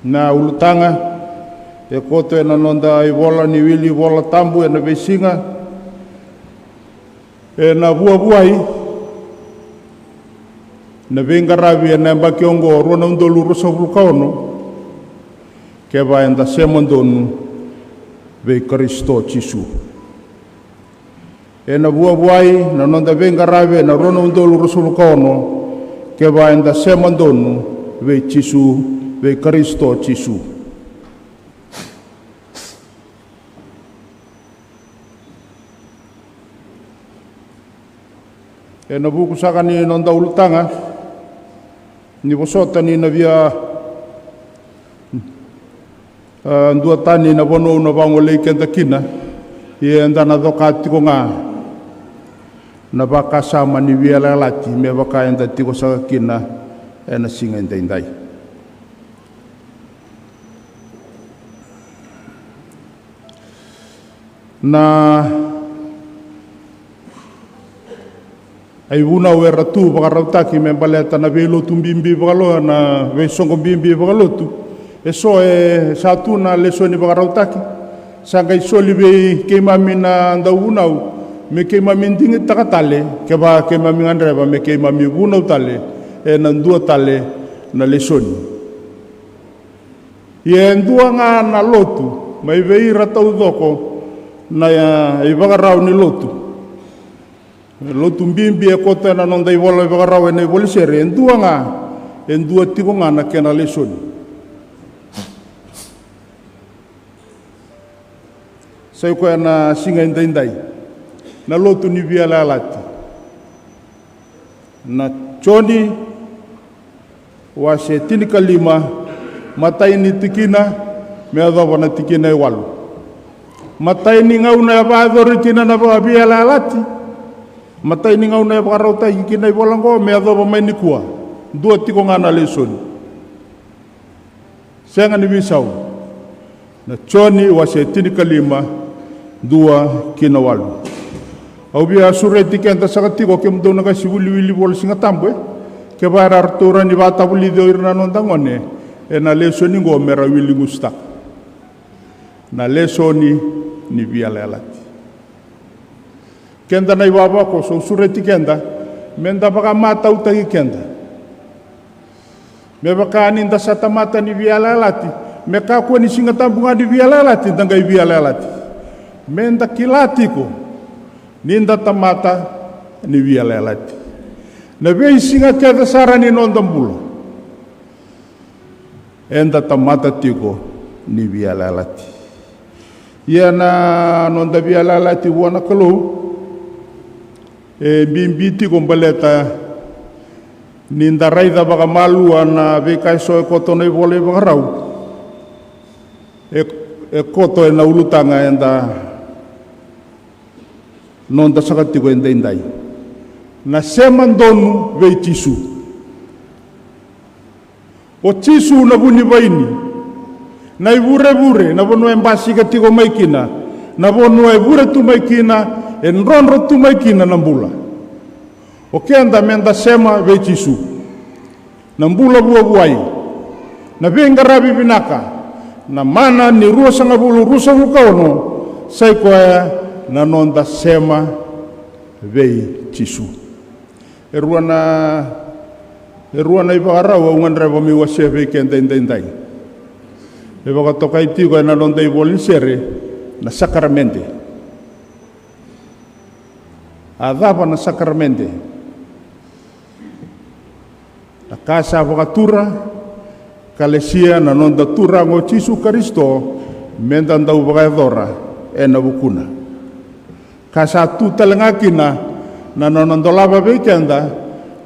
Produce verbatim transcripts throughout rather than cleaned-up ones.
Na ulutaga e koto ena noda ivola ni wili Vola Tabu ena veisiga, ena Vuavuai, na veiqaravi ena yabaki oqo rua na udolu ruasagavulu ka ono, kevaka eda sema donu vei Karisito Jisu. Ena Vuavuai, na noda veiqaravi ena rua na udolu ruasagavulu ka ono, kevaka eda sema donu vei Jisu, vei Karisito Jisu. Ena vuku saka ni noda ulutaga, ni vosota ni na via, a, duatani na vanua au na vagolei keda kina, ia eda na coka tiko ga na vakasama ni veiyalayalati me vaka eda tiko saka kina ena siga edaidai. Na ivunau era tu vakarautaki me baleta na veilotu bibi vakalotu, na veisoqo bibi vakalotu. Eso e sa tu na lesoni vakarautaki. Sa qai soli vei keimami na dauvunau me keimami digitaka tale, kevaka keimami gadreva me keimami vunau tale ena dua tale na lesoni. Ia e dua ga na lotu mai vei ira taucoko na, e, ivakarau ni lotu. Lotu bibi e koto ena noda ivola ivakarau ena ivola ni sere, e dua ga, e dua tiko ga na kena lesoni. Sa i koya na siga edaidai, na lotu ni veiyalayalati. Na Joni wase tinikalima, matai ni tikina me yacova na tikina e walu. Matai ni gauna e vakayacori kina na veiyalayalati, matai ni gauna e vakarautaki kina ivola oqo me yacova mai nikua, dua tiko ga na lesoni. Sega ni veisau. Na Joni wase tinikalima, dua ki na walu. Au via sureti keda saka tiko, kemudou na qai se wiliwili Vola Siga Tabu, e, kevaka era ratou rawa ni vakatavulici o ira na noda gone ena lesoni oqo me ra wiligusutaka. Na lesoni ni veiyalayalati. Keda na ivavakoso, au sureti keda me da vakamatautaki keda. Me vaka ni da sa tamata ni veiyalayalati, me kakua ni Siga Tabu ga ni veiyalayalati da qai veiyalayalati. Me da kila tiko ni da tamata ni veiyalayalati. Na veisiga kece sara ni noda bula eda tamata tiko ni veiyalayalati. Ia na noda veiyalayalati vua na Kalou e bibi tiko baleta ni da raica vakamalua na veika eso e koto na ivola ivakarau. E, e koto ena ulutaga eda noda saka tiko edaidai. Na sema donu vei Jisu. O Jisu na vunivaini, na ivurevure, na vanua e basika tiko mai kina, na vanua e vure tu mai kina, e drodro tu mai kina na bula. O keda me da sema vei Jisu. Na bula vuavuai, na veiqaravi vinaka, na mana ni ruasagavulu, ruasagavulu ka ono, sa i koya na noda sema vei Jisu. E rua na, e rua na ivakarau au gadreva meu wasea vei keda edaidai. E vakatokai tiko ena noda ivola ni sere na sakaramede. A cava na sakaramede? Na ka sa vakatura, ka lesia na noda Turaga o Jisu Karisito, me da dau vakayacora ena vukuna. Ka sa tu tale ga kina na nona dolava vei keda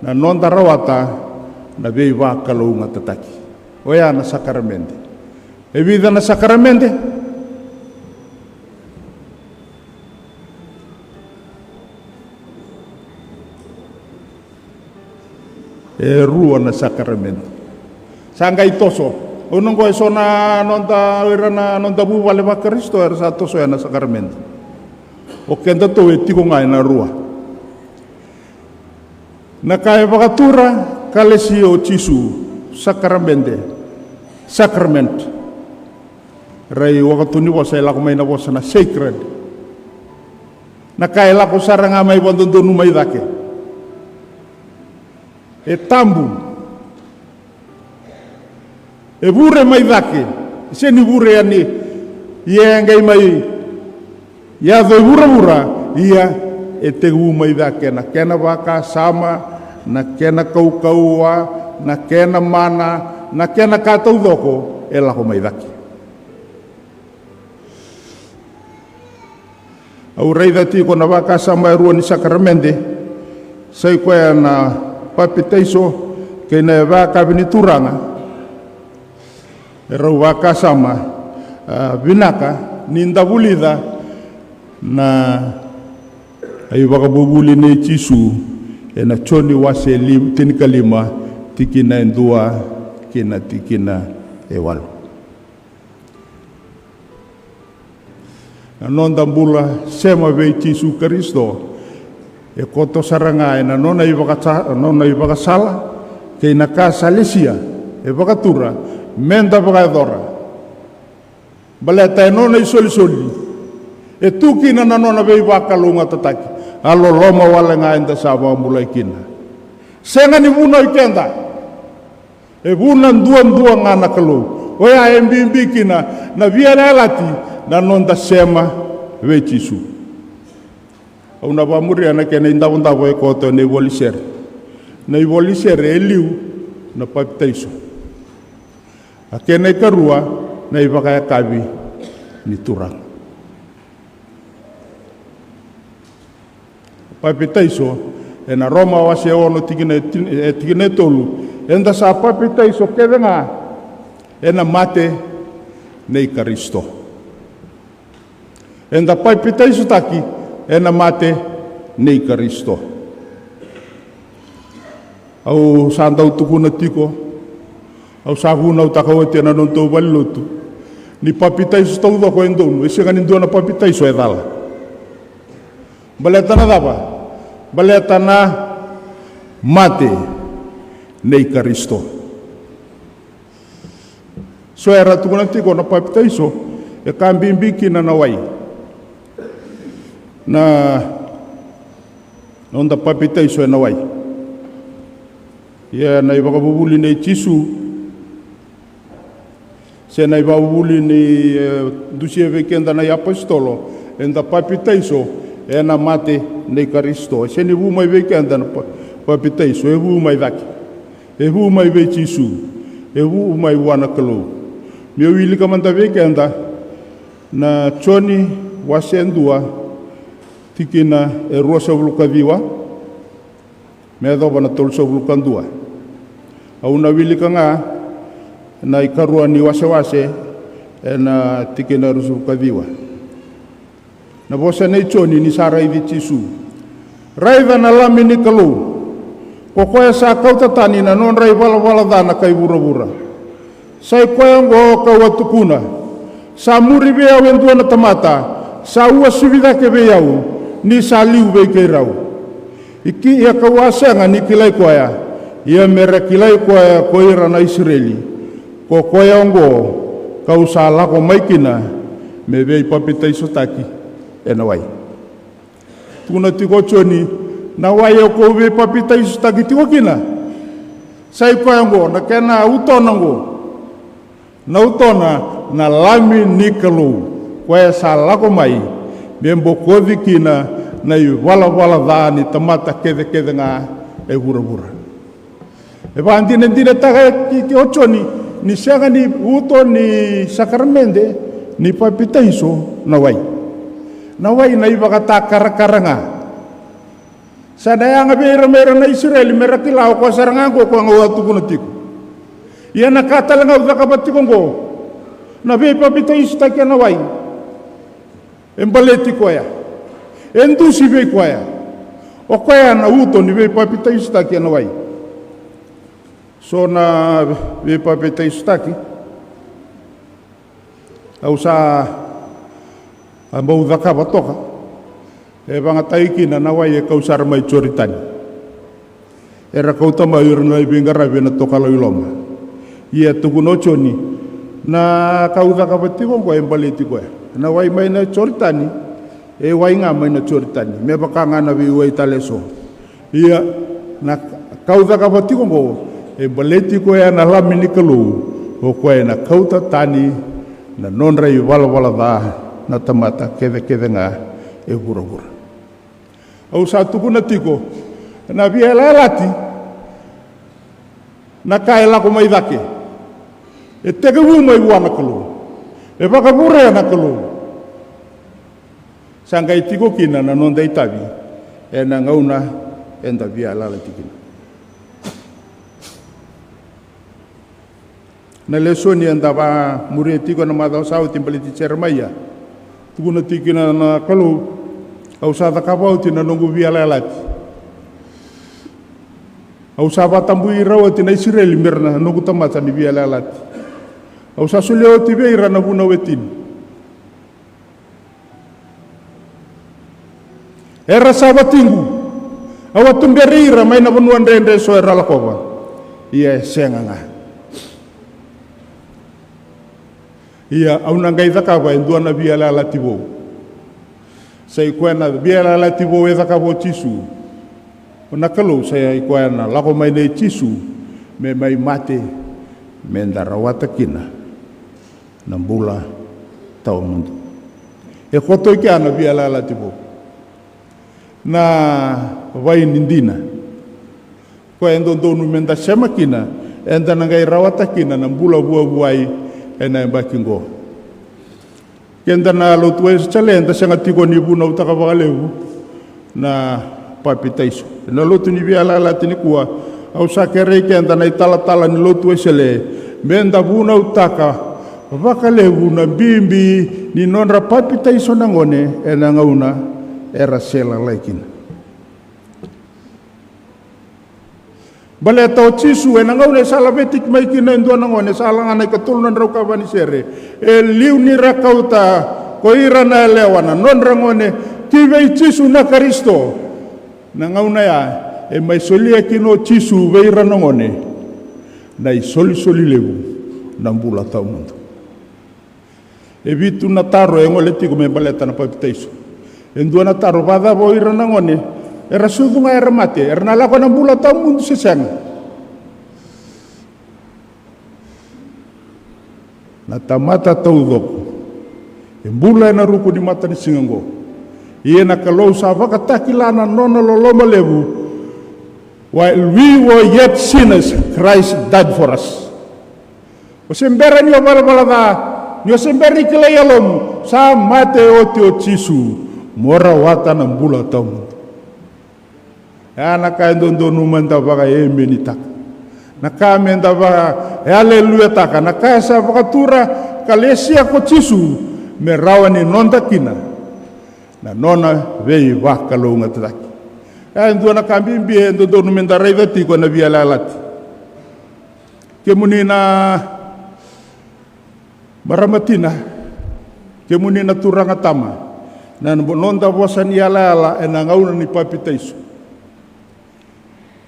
na noda rawata na veivakalougatataki. Oya na sakaramede. E vica na sakaramede? E rua na sakaramede. Sa qai toso. Au na qo eso na noda, o ira na noda vuvale vaKarisito era sa tosoya na sakaramede. O kedatou e tiko ga ena rua. Na ka e vakatura, ka lesi o Jisu, sakaramede. sacrament. Rai waka tu ni vosa e lako mai na vosa na sacred. Na ka e lako sara ga mai vakadodonu mai cake. E tabu. E vure mai cake. E sega ni vure yani. Ia e qai mai yaco e vuravura, ia e tekivu mai cake na kena vakasama, na kena kaukauwa, na kena mana, na kena ka taucoko e lako mai cake. Au raica tiko na vakasama e rua ni sakaramede, sa i koya na papitaiso kei na yakavi ni Turaga. E rau vakasama, a, vinaka ni da vulica na ivakavuvuli nei Jisu ena Joni wase lim-, tinikalima, tikina e dua ki na tikina e walu. Na noda bula sema vei Jisu Karisito e koto sara ga ena nona ivakasa-, nona ivakasala kei na ka sa lesia e vakatura meda vakayacora. Baleta e nona isolisoli e tu kina na nona veivakalougatataki. A loloma wale ga eda sa vakabulai kina. Sega ni vunau i keda. E vuna duadua ga na Kalou. Oya e bibi kina na via yalayalati na noda sema vei Jisu. Au na vakamuria na kena idavodavo e koto ena ivolisere. Na ivolisere e liu na papitaiso. A kena ikarua na ivakayakavi ni Turaga. Papitaiso, ena Roma wase ono tikina e tin-, e tikina e tolu, eda sa papitaiso kece ga ena mate nei Karisito. Eda papitaisotaki ena mate nei Karisito. Au sa dau tukuna tiko, au sa vunautaka oti ena nodatou valenilotu, ni papitaiso taucoko e donu, e sega ni dua na papitaiso e cala. Baleta na cava? Baleta na mate nei Karisito. So era tukuna tiko na papitaiso e ka bibi kina na wai. Na noda papitaiso ena wai. Ia na ivakavuvuli nei Jisu, se na ivakavuvuli ni, e, dusia vei keda na iapositolo, eda papitaiso ena mate nei Karisito. E sega ni vu mai vei keda na pa-, papitaiso, e vu mai cake. E vu mai vei Jisu, e vu mai vua na Kalou. Meu wilika mada vei keda na Joni wase dua, tikina e ruasagavulu ka ciwa me yacova na tolusagavulu ka dua. Au na wilika ga na ikarua ni wasewase ena tikina e ruasagavulu ka ciwa. Na vosa nei Joni ni sa raici Jisu. Raica na Lami ni Kalou, ko koya sa kauta tani na nodra ivalavala ca na kai vuravura. Sa i koya oqo kau a tukuna, sa muri vei au e dua na tamata, sa uasivi cake vei au, ni sa liu vei keirau. I ki-, ia kau a sega ni kilai koya, ia me ra kilai koya ko ira na Isireli. Ko koya oqo kau sa lako mai kina me veipapitaisotaki ena wai. Tukuna tiko o Joni, na wai o kau veipapitaisotaki tiko kina, sa i koya oqo, na kena utona oqo. Na utona na Lami ni Kalou, koya sa lako mai me bokoci kina na ivalavala ca ni tamata kecekece ga e vuravura. E vakadinadinataka ki, ki o Joni ni sega ni uto ni sakaramede ni papitaiso na wai. Na wai na ivakatakarakara ga. Sa na yaga vei ira mai ira na Isireli me ra kila o koya sara ga oqo koya ga au a tukuna tiko. Ia na ka tale ga au cakava tiko oqo, na veipapitaisotaki ena wai, e baleti koya, e dusi vei koya. O koya na uto ni veipapitaisotaki ena wai. So na veipapitaisotaki au sa a bau cakava toka, e vakayagataki kina na wai e kau sara mai Joritani. Era kauta mai o ira na lai veiqaravi ena tokalau i loma. Ia tukuna o Joni, Na ka au cakava tiko oqo e baleti koya na wai mai na Joritani, e wai ga mai na Joritani, me vaka ga na veiwai tale eso. Ia, na ka au cakava tiko oqo e baleti koya na Lami ni Kalou, o koya ena kauta tani na nodra ivalavala ca na tamata kecekece ga e vuravura. Au sa tukuna tiko, na via yalayalati, na ka e lako mai cake, e tekivu mai vua na Kalou, e vakavurea na Kalou. Sa qai tiko kina na noda itavi ena gauna eda via yalayalati kina. Na lesoni eda vamuria tiko ena macawa sa oti baleti Jeremaia. Tukuna tiko kina na Kalou, au sa cakava oti na noqu via yalayalati. Au sa vakatabui ira oti na Isireli me ra na noqu tamata ni via yalayalati. Au sa solia oti vei ira na vunau e tini. Era sa vatiqu. Au a tuberi ira mai na vanua dredre eso era lakova. Ia e sega ga. Ia au na qai cakava e dua na via yalayalati vou. Sa i koya na via yalayalati vou e cakava o Jisu. O na Kalou sa i koya na lako mai nei Jisu me mai mate, me da rawata kina na bula tawamudu. E koto i kea na via yalayalati vou, na vaini dina. Koya e dodonu me da sema kina, eda na qai rawata kina na bula vuavuai ena yabaki oqo. Keda na lotu Wesele, eda sega tiko ni vunautaka vakalevu na papitaiso. Ena lotu ni via yalayalati nikua, au sa kerei keda na italatala ni lotu Wesele me da vunautaka vakalevu na bibi ni nodra papitaiso na gone ena gauna era se lalai kina. Baleta o Jisu, ena gauna e sa laveti mai kina e dua na gone, sa lagana e katolu na drau ka va ni sere. E liu ni ra kauta ko ira na yalewa na nodra gone ki vei Jisu na Karisito. Na gauna ya e mai solia kina o Jisu vei ira na gone na isolisoli levu, na bula tawamudu. E vitu na taro e gole tiko me baleta na papitaiso. E dua na taro, vakacava o ira na gone era sucu ga era mate, era na lako ena bula tawamudu se sega? Na tamata taucoko e bula ena ruku ni matanisiga oqo, ia na Kalou sa vakatakila na nona loloma levu. While we were yet sinners, Christ died for us. O se bera ni o valavala ca, ni o se bera ni kilai yalomu, sa mate oti o Jisu mo rawata na bula tawamudu. Ya na ka e dodonu me da vakaemenitaka, na ka me da vakaaleluiataka, na ka e sa vakatura ka lesia ko Jisu me rawa ni noda kina na nona veivakalougatataki. Ya e dua na ka bibi e dodonu me da raica tiko ena via yalayalati. Kemuni na marama tina, kemuni na turaga tama, na noda vosa ni yalayala ena gauna ni papitaiso,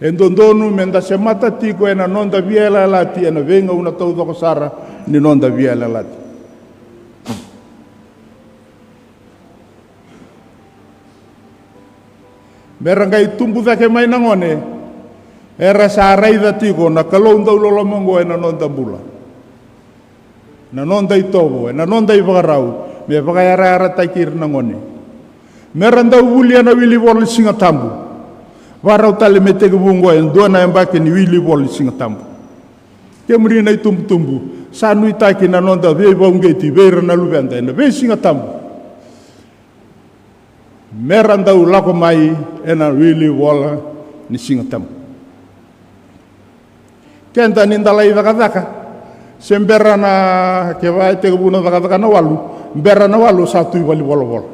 e dodonu me da semata tiko ena noda via yalayalati ena veigauna taucoko sara ni noda via yalayalati. Me ra qai tubu cake mai na gone era sa raica tiko na Kalou dau loloma oqo ena noda bula, na noda itovo, ena noda ivakarau, me vakayarayarataki ira na gone. Me ra dau volia na wilivola ni Siga Tabu. Vakarau tale me tekivu oqo e dua na yabaki ni wilivola ni Siga Tabu. Kemuni na itubutubu, sa nuitaki na noda veivauqeti vei ira na luveda ena veisiga tabu. Me ra dau lako mai ena wilivola ni Siga Tabu. Keda ni da lai cakacaka, se bera na, kevaka e tekivu na cakacaka na walu, bera na walu sa tu i valenivolavola.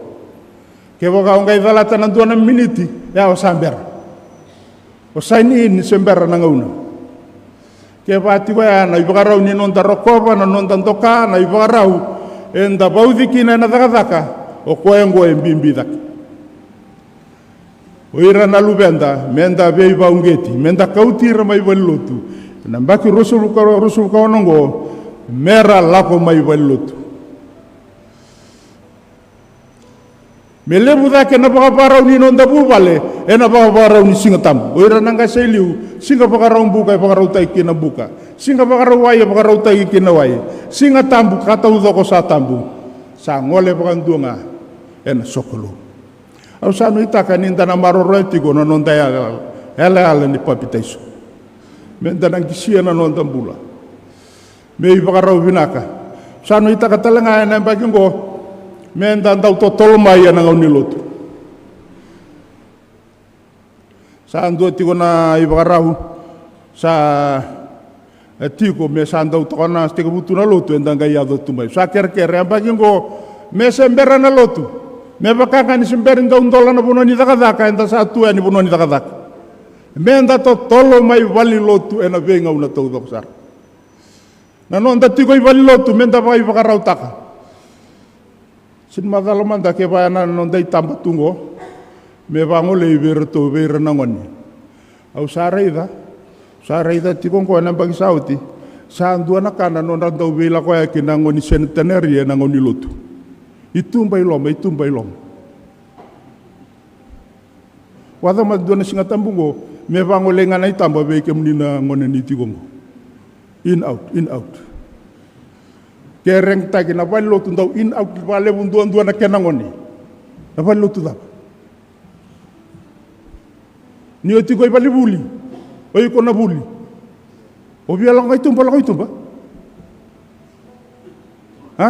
Kevaka o qai calata na dua na miniti, ya o sa bera. O sign in se bera na gauna. Kevaka tiko ya na ivakarau ni noda rokova, na noda doka, na ivakarau eda vauci kina ena cakacaka, o koya oqo e bibi cake. O ira na luveda, me da veivauqeti, me da kauti ira mai valenilotu. Ena yabaki ruasagavulu ka, ruasagavulu ka ono oqo, me ra lako mai valenilotu. Me levu cake na vakavakarau ni noda vuvale ena vakavakarau ni Siga Tabu. O ira na qase e liu, siga vakarau buka e vakarautaki kina buka, siga vakarau wai e vakarautaki kina wai, Siga Tabu ka taucoko sa tabu, sa gole vakadua ga ena sokalou. Au sa nuitaka ni da na maroroya tiko na noda yalayala, yalayala ni papitaiso, me da na qisia na noda bula me ivakarau vinaka. Sa nuitaka tale ga ena yabaki oqo me da dau totolo mai ena gauna ni lotu. Sa dua tiko na ivakarau sa, e, tiko me sa dau toka na tekivu tu na lotu, eda qai yaco tu mai. Sa kerekere yabaki oqo me se bera na lotu, me vaka ga ni se bera ni dau dola na vanua ni cakacaka, eda sa tu yani vanua ni cakacaka. Me da totolo mai valenilotu ena veigauna taucoko sara. Na noda tiko i valenilotu me da vakaivakarautaka. Sini macala mada kevaka na noda itaba tu oqo me vagolei vei iratou, vei ira na gone. Au sa raica, sa raica tiko oqo ena yabaki sa oti, sa dua na ka na nodra dau veilakoyaki na gone ni Centenary ena gauna ni lotu. I tuba i loma, i tuba i loma. Vacava dua na Siga Tabu oqo me vagolei ga na itaba vei kemuni na gone ni tiko oqo. In out, in out. Ke regitaki na valenilotu dau in out vakalevu duadua na kena gone. Na valenilotu cava? Ni o tiko i valevuli, o iko na vuli, o via lako i tuba, lako i tuba? A?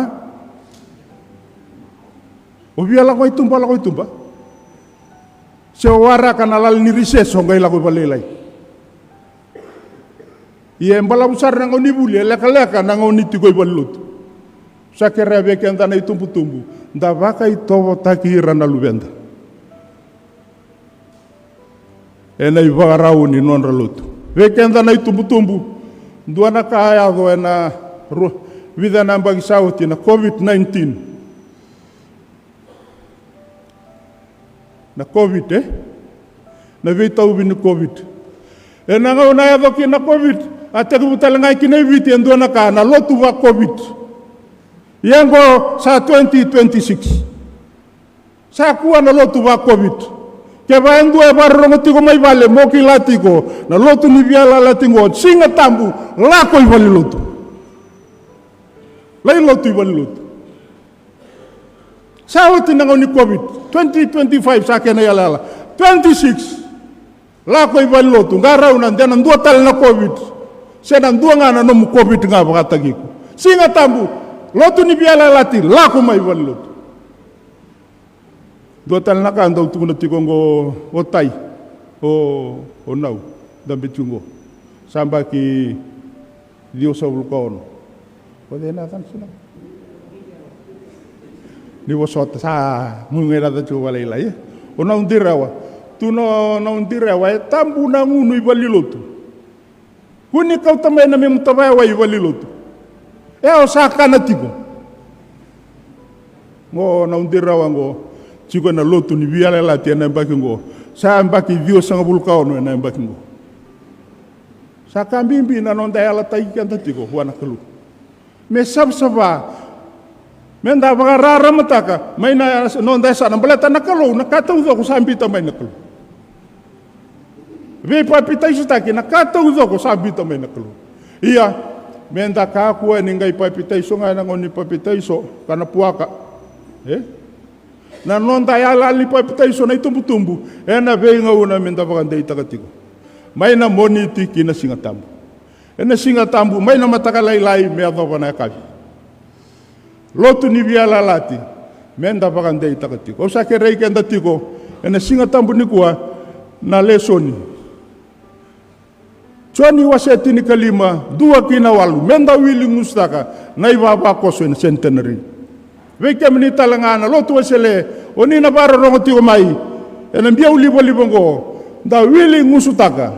O via lako i tuba, lako i tuba? Se o waraka na lala ni recess o qai lako i valelailai. Ia e balavu sara na gauna ni vuli, e lekaleka na gauna ni tiko i valenilotu. Sa kerea vei keda na itubutubu da vakaitovotaki ira na luveda ena ivakarau ni nodra lotu. Vei keda na itubutubu, dua na ka a yaco ena ru-, vica na yabaki sa oti, na COVID nineteen. Na COVID, e? Na veitauvi ni COVID. Ena gauna a yaco kina na COVID, a tekivu tale ga kina i Viti e dua na ka, na lotu va-COVID. Ia oqo sa twenty twenty-six. Sa kua na lotu va-COVID. Kevaka e dua e vakarorogo tiko mai vale, mo kila tiko, na lotu ni veiyalayalati oqo, Siga Tabu, lako i valenilotu. Lai lotu i valenilotu. Sa oti na gauna ni COVID, twenty twenty-five sa kena yalayala. Twenty-six, lako i valenilotu, qarauna de na dua tale na COVID, se na dua ga na nomu COVID ga vakataki iko. Siga Tabu, lotu ni veiyalayalati, lako mai valenilotu. Dua tale na ka dau tukuna tiko oqo o Tai, o, o Nau, dabe tiko oqo. Sa yabaki ciwasagavulu ka ono. O cei na yacana, sina? Ni vosota, sa guileca tiko vakalailai, e? O Nau Direwa. Tu na Nau Direwa, e tabu na gunu i valenilotu. Kua ni kauta mai na memu tavaya wai i valenilotu. E, o sa kana tiko. Oqo Nau Direwa oqo, tiko ena lotu ni veiyalayalati ena yabaki oqo. Sa yabaki ciwasagavulu ka ono ena yabaki oqo. Sa ka bibi na noda yalataki keda tiko vua na Kalou. Me savasava. Me da vakararamataka mai na noda yasana, baleta na Kalou, na ka taucoko sa biuta mai na Kalou. Veipapitaisotaki, na ka taucoko sa biuta mai na Kalou. Ia, me da kakua ni qai papitaiso ga ena gauna ni papitaiso ka na puaka. E? Na noda yalayala ni papitaiso na itubutubu, ena veigauna me da vakadeitaka tiko. Mai na Moniti ki na Siga Tabu. Ena Siga Tabu, mai na mataka lailai me yacova na yakavi. Lotu ni veiyalayalati, me da vakadeitaka tiko. Au sa kerei keda tiko ena Siga Tabu nikua na lesoni. Joni wase tinikalima, dua ki na walu, me da wili gusutaka na ivavakoso ena Centenary. Vei kemuni tale ga na Lotu Wesele, o ni na vakarorogo tiko mai ena biau livaliva oqo, da wili gusutaka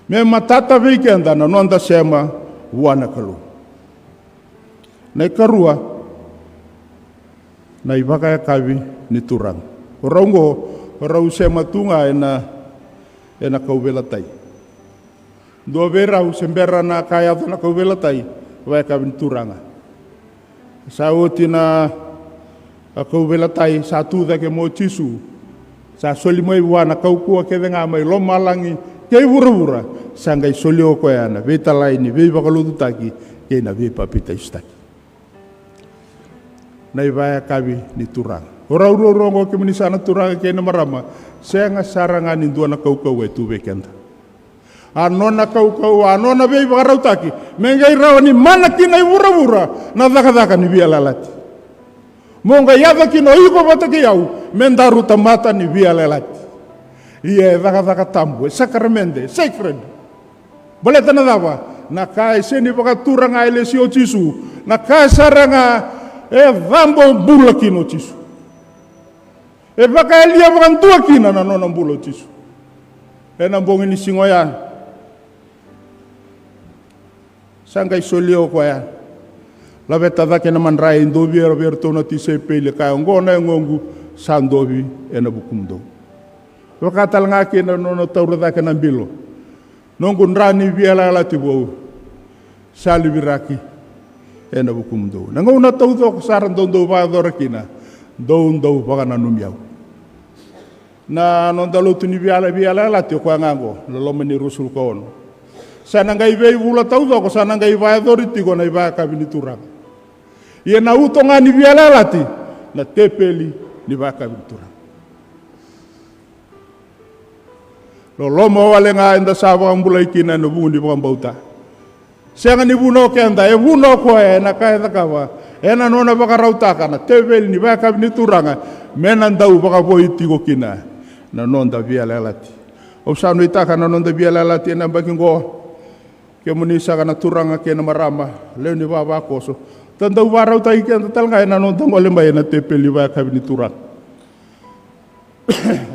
me matata vei keda na noda sema vua na Kalou. Na ikarua, na ivakayakavi ni Turaga. O rau oqo, o rau sema tu ga ena, ena kauveilatai. Dua vei rau se bera na ka yaco na kauveilatai, Vakayakavi ni Turaga. Sa oti na a kauveilatai, sa tu cake mai o Jisu. Sa soli mai vua na kaukauwa kece ga mai lomalagi kei vuravura. Sa qai solia o koya na veitalai ni veivakalotutaki kei na veipapitaisotaki. Na ivakayakavi ni Turaga. O rau ruarua oqo, kemuni saka na turaga kei na marama, sega sara ga ni dua na kaukauwa e tu vei keda. A nona kaukauwa, a nona veivakarautaki me qai rawa ni mana kina i vuravura na cakacaka ni veiyalayalati. Mo qai yaco kina o iko vata kei au me daru tamata ni veiyalayalati. Ia e cakacaka tabu, e sakaramede, e sacred. Baleta na cava? Na ka e sega ni vakatura ga e lesi o Jisu. Na ka sara ga e cabo bula kina o Jisu. E vakayalia vakadua kina na nona bula o Jisu. Ena bogi ni siga oya, sa qai solia o koya. Laveta cake na madrai, dovi ira vei iratou na tisaipeli, kaya, oqo na yagoqu sa dovi ena vukumudou. Vaka tale ga kina na nona taura cake na bilo. Noqu dra ni veiyalayalati vou sa liviraki ena vukumudou. Na gauna taucoko sara dou dau vakayacora kina, dou dau vakananumi au. Na noda lotu ni veiyala, veiyalayalati o koya ga oqo, na loma ni ruasagavulu ka ono. Sa na qai veivula taucoko sa na qai vakayacori tiko na ivakayakavi ni Turaga. Ia na uto ga ni veiyalayalati na tepeli ni vakayakavi ni Turaga. Loloma wale ga eda sa vakabulai kina ena vuku ni vakabauta. Sega ni vuna o keda, e vuna o koya ena ka e cakava, ena nona vakarautaka na tepeli ni vakayakavi ni Turaga me na dau vakavoui tiko kina na noda veiyalayalati. Au sa nuitaka na noda veiyalayalati ena yabaki oqo. Kemuni saka na turaga kei na marama, lewe ni vavakoso, da dau vakarautaki keda tale ga ena noda gole mai ena tepeli ni vakayakavi ni Turaga.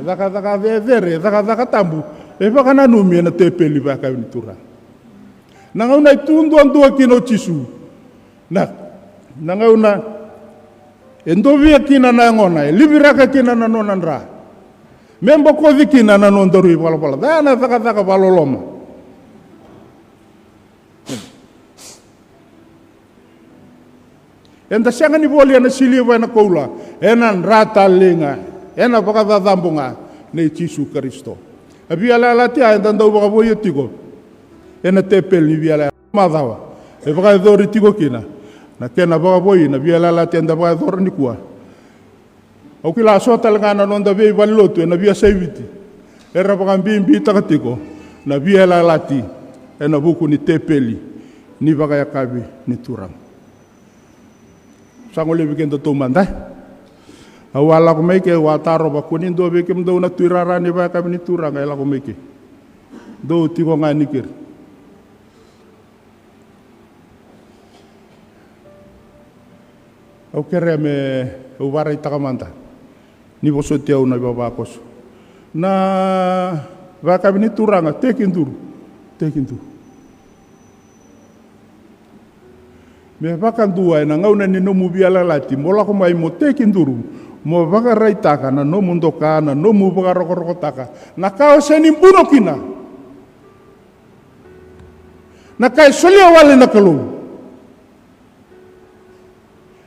Cakacaka cecere, cakacaka tabu, e vakananumi ena tepeli ni vakayakavi ni Turaga. Na gauna e tu duadua kina o Jisu, na, na gauna e dovia kina na yagona, e liviraka kina na nona dra, me bokoci kina na nodaru ivalavala ca, na cakacaka vakaloloma. Eda sega ni volia na siliva ena koula, ena dra talei ga, ena vakacacabo ga nei Jisu Karisito. A veiyalayalati ya eda dau vakavoui tiko ena tepeli ni veiyalayalati. Macawa e vakayacori tiko kina na kena vakavoui na veiyalayalati eda vakayacora nikua. Au kila so tale ga na noda veivalenilotu ena veiyasai Viti era vakabibitaka tiko na veiyalayalati ena vuku ni tepeli ni vakayakavi ni Turaga. Sa golevi kedatou mada. Au a lako mai ke, au a tarova, ko ni dua vei kemudou na tuirara ni vakayakavi ni Turaga e lako mai ke. Dou tiko ga ni keri. Au kerea me au vakaraitaka mada ni vosoti au na ivavakoso. Na vakayakavi ni Turaga, tekiduru, tekiduru. Me vakadua ena gauna ni nomu veiyalayalati mo lako mai mo tekiduru, mo vakaraitaka na nomu doka, na nomu vakarokorokotaka na ka o sega ni buno kina. Na ka e solia wale na Kalou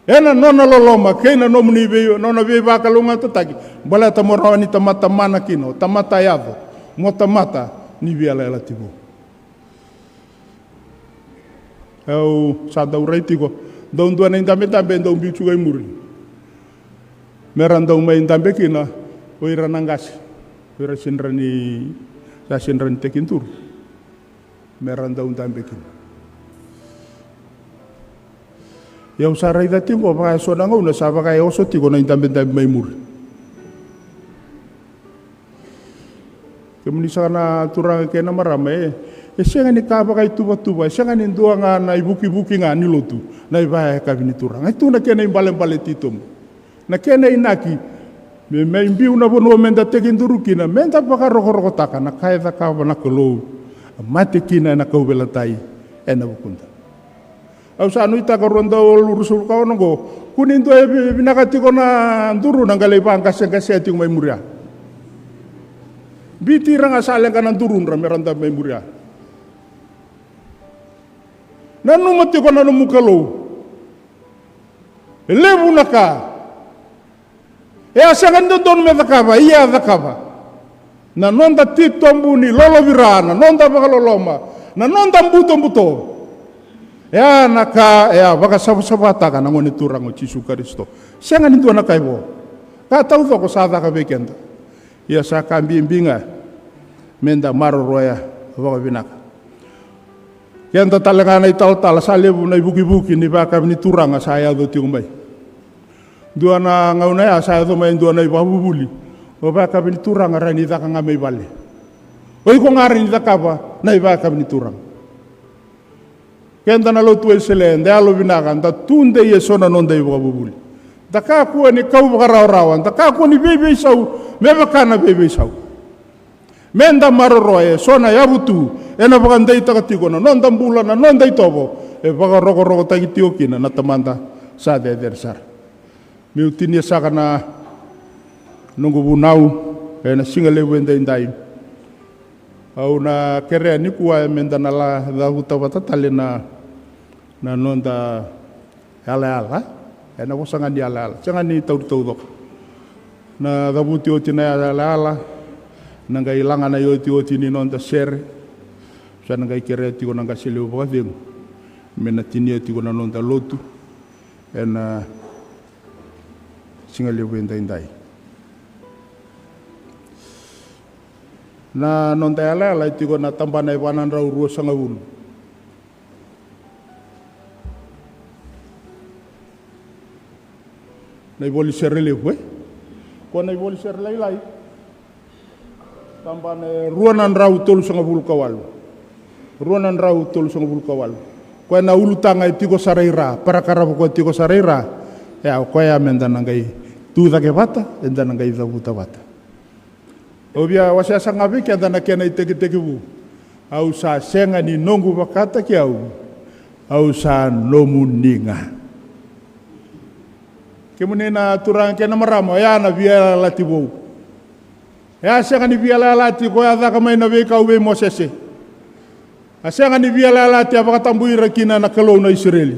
ena nona loloma kei na nomuni vei, nona veivakalougatataki, baleta mo rawa ni tamata mana kina, o tamata yaco, mo tamata ni veiyalayalati vou. Au sa dau rai tiko, dau dua na idabedabe e dau biu tiko i muri. Me ra dau mai dabe kina o ira na qase, o ira sega ni, sa sega ni tekiduru. Me ra dau dabe kina. Ia au sa raica tiko vaka e so na gauna sa vaka e oso tiko na idabedabe mai muri. Kemuni saka na turaga kei na marama, e, e sega ni ka vakaituvatuva, e sega ni dua ga na ivukivuki ga ni lotu na ivakayakavi ni Turaga. E tu na kena ibalebale titobu. Na kena inaki me mai biu na vanua meda tekiduru kina, meda vakarokorokotaka na ka e cakava na Kalou, a mate kina ena kauveilatai ena vukuda. Au sa nuitaka rua dau walu ruasagavulu ka ono oqo, kua ni dua e vi-, vinaka tiko na duru na qai lai vaqaseqasea tiko mai muria. Biuti ira ga sa leqa na durudra me ra dabe mai muria. Nanuma tiko na nomu Kalou. E levu na ka e a sega ni dodonu me cakava, ia a cakava. Na noda titobu ni lolovira, na noda vakaloloma, na noda butobuto. E a na ka e a vakasavasavataka na Gone Turaga o Jisu Karisito. Sega ni dua na ka e vo. Ka taucoko sa caka vei keda. Ia sa ka bibi ga me da maroroya vakavinaka. Keda tale ga na italatala, sa levu na ivukivuki ni vakavi ni turaga sa yaco tiko mai. Dua na gauna ya sa yaco mai e dua na ivakavuvuli. O vakavi ni turaga, rawa ni caka ga mai vale. O iko ga rawa ni cakava na ivakavi ni turaga. Keda na lotu Wesele, da yalovinaka, da tudei eso na noda ivakavuvuli. Da kakua ni kau vakarawarawa, da kakua ni veiveisau me vaka na veiveisau. Me da maroroya eso na yavu tu ena vakadeitaka tiko na noda bula, na noda itovo, e vakarokorokotaki tiko kina na Tamada sa Cecere Sara. Meu tinia saka na noqu vunau ena siga levu edaidai. Au na kerea nikua me da na la cavuta vata tale na, na noda yalayala. Ena vosa ga ni yalayala, sega ni tauri taucoko. Na cavuti oti na yalayala, na qai laga na iotioti ni noda sere. Sa na qai kerea tiko na qase levu vakacegu me na tinia tiko na noda lotu ena siga levu edaidai. Na noda yalayala e tiko na tabana e va na drau ruasagavulu. Na ivoli sere levu, e? Ko na ivoli sere lailai. Tabana e rua na drau tolusagavulu ka walu. Rua na drau tolusagavulu ka walu. Koya na ulutaga e tiko sara i ra, parakaravu koya tiko sara i ra. E a, koya me da na qai tu cake vata, eda na qai cavuta vata. Au via wasea saka ga vei keda na kena itekitekivu. Au sa sega ni noqu vakataki au, au sa nomuni ga. Kemuni na turaga kei na marama, oya na via yalayalati vou. E a sega ni via yalayalati koya a caka mai na veikau vei Mosese. A sega ni via yalayalati a vakatabui ira kina na Kalou na Isireli.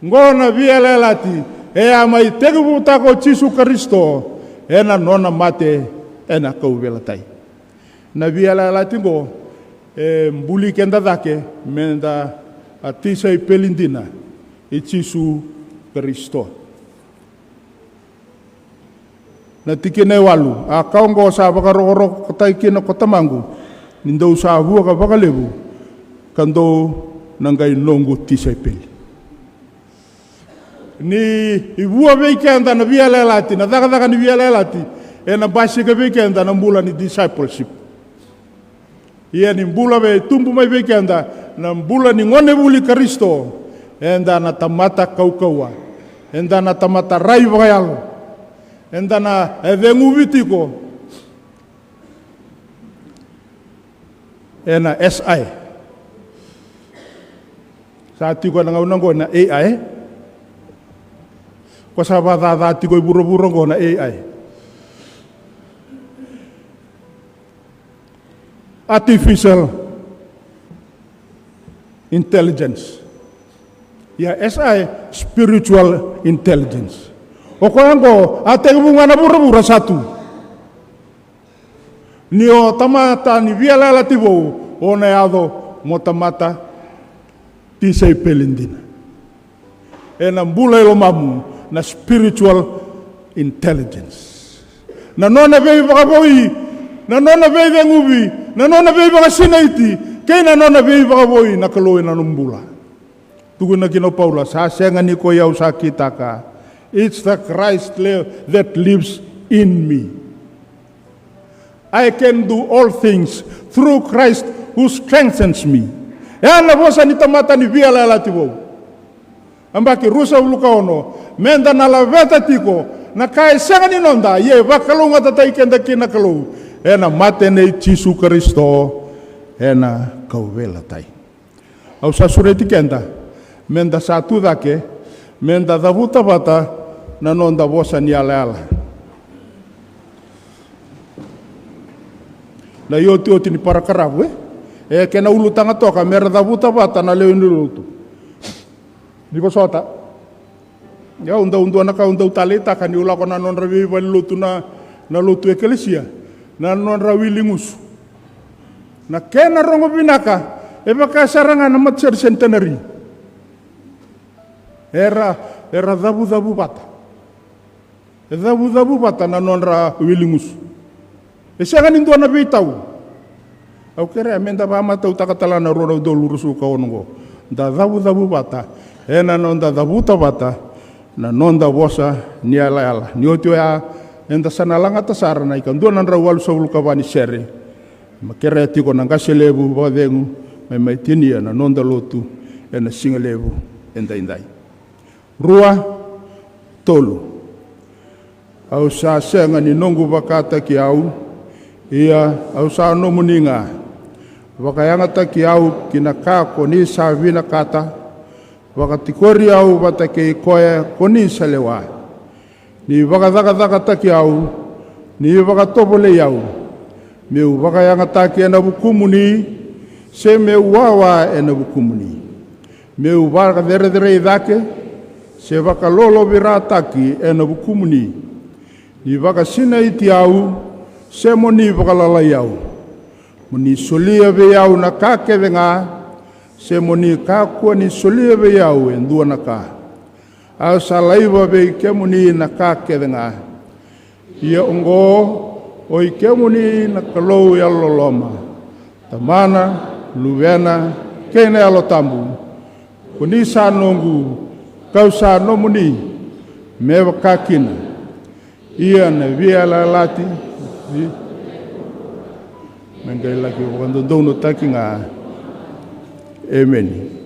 Qo na via yalayalati e a mai tekivutaka o Jisu Karisito ena nona mate ena kauveilatai. Na via yalayalati qo e buli keda cake me da a tisaipeli dina i Jisu Karisito. Na tikina e walu, a ka oqo sa vakarokorokotaki kina ko Tamaqu, ni dou sa vuaka vakalevu, ka dou na qai noqu tisaipeli. Ni vua vei keda na via yalayalati, na cakacaka ni via yalayalati, ena basika vei keda na bula ni discipleship. Ia ni bula vei, tubu mai vei keda na bula ni gonevuli Karisito, eda na tamata kaukauwa, eda na tamata rai vakayalo, eda na ceguvi tiko ena S I. Sa tiko ena gauna oqo na A I. Ko sa vakacaca tiko i vuravura oqo na A I. Artificial intelligence. Ia S I, spiritual intelligence. O koya oqo a tekivu ga na vuravura sa tu. Ni o tamata ni via yalayalati vou, o na yaco mo tamata tisaipeli dina. Ena bula i lomamu na spiritual intelligence. Na nona veivakavoui, na nona veiceguvi, na nona veivakasinaiti, kei na nona veivakavoui na Kalou ena nomu bula. Tukuna kina o Paula, sa sega ni koi au sa kitaka. It's the Christ li-, that lives in me. I can do all things through Christ who strengthens me. E a na vosa ni tamata ni via yalayalati vou. Abaki ruasagavulu ka ono, me da na laveta tiko na ka e sega ni noda, ia e vakalougatataki keda kina na Kalou ena mate nei Jisu Karisito ena kauveilatai. Au sa sureti keda me da sa tu cake, me da cavuta vata na noda vosa ni yalayala. Na iotioti ni parakaravu, e? E kena ulutaga toka me ra cavuta vata na lewe ni lotu. Ni vosota. Au dau dua na ka au dau taleitaka niu lako na nodra veivalelotu na, na lotu ekelesia, na nodra wiligusu. Na kena rogo vinaka, e vaka sara ga na matasere centenary. Era, era cavucavu vata. E cavucavu vata na nodra wiligusu. E sega ni dua na veitau. Au kerea me da vakamatautaka tale na rua na udolu ruasagavulu ka ono oqo. Da cavucavu vata ena noda cavuta vata na noda vosa ni yalayala. Ni oti oya, eda sa na lagata sara na ika dua na drau walusagavulu ka va ni sere. Ma kerea tiko na qase levu vakacegu me mai tinia na noda lotu ena siga levu edaidai. Rua, tolu. Au sa sega ni noqu vakataki au, ia au sa nomuni ga. Vakayagataki au ki na ka ko ni sa vinakata, vakatikori au vata kei koya ko ni sa lewa. Ni vakacakacakataki au, ni vakatovolei au, meu vakayagataki ena vukumuni, se meu wawa ena vukumuni. Meu vakacerecerei cake, se vakalolovirataki ena vukumuni. Ni vakasinaiti au, se mo ni vakalalai au. Mo ni solia vei au na ka kece ga, se mo ni kakua ni solia vei au e dua na ka. Au sa laiva vei kemuni na ka kece ga. Ia oqo, o i kemuni na Kalou yalololoma, Tamana, Luvena, kei na Yalo Tabu. Ko ni sa noqu, kau sa nomuni, me vaka kina. Ia na veiyalayalati, me qai laki vakadodonutaki ga. Emeni.